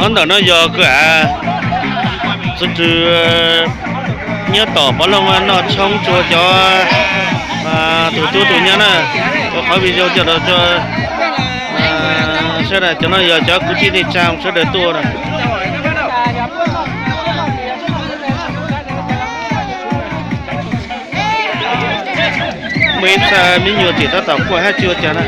Ntawm no yog kwv av txwv rwg nyob tom Pov Looj noj tshoob rua cov tus tub tus nyab na. Ua qhov video coj los rua sawv daws, cov no yog cov kwv tij neej tsa sawv daws tuaj na. Muaj ib txha me nyuam tseem tab tom quaj hab tsi ua cas na.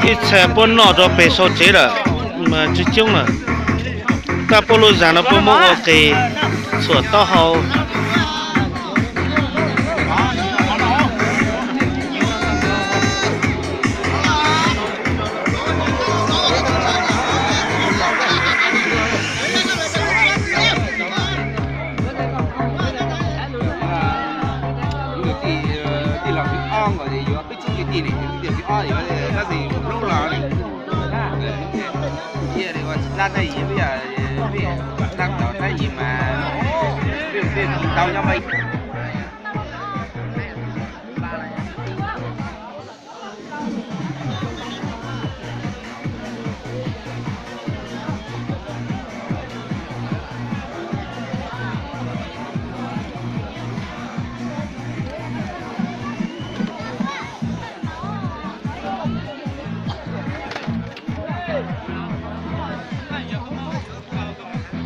Ib txha puab noj rua peg sau tsev lawm mas tsi coob lawm. Tab puab lub zag no puab muab ua qis txhuam taub hau. Tij laug thib ob nkaus ces yuav peb tug kwv tij ne, kwv tij thib ob yuav tab sis hlub los ne. Ua tsis tau tab yim, peb yog peb tau tab yim mas peb tau nyob peb.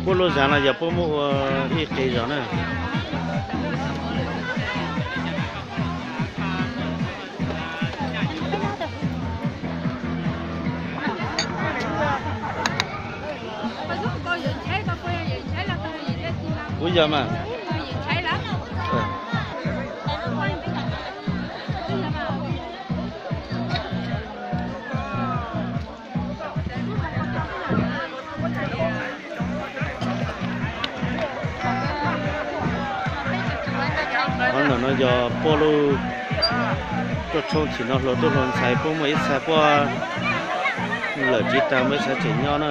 Puab lub zag no yog puab muab ua ib qis zog na. Kuv yog mas. Qhov ntawm no yog puab lub tuaj tshoob chim noj hluas tuaj hluas ntxhais, puab muaj ib txha puab lawm tsis tag, muaj ib txha tseem nyob na.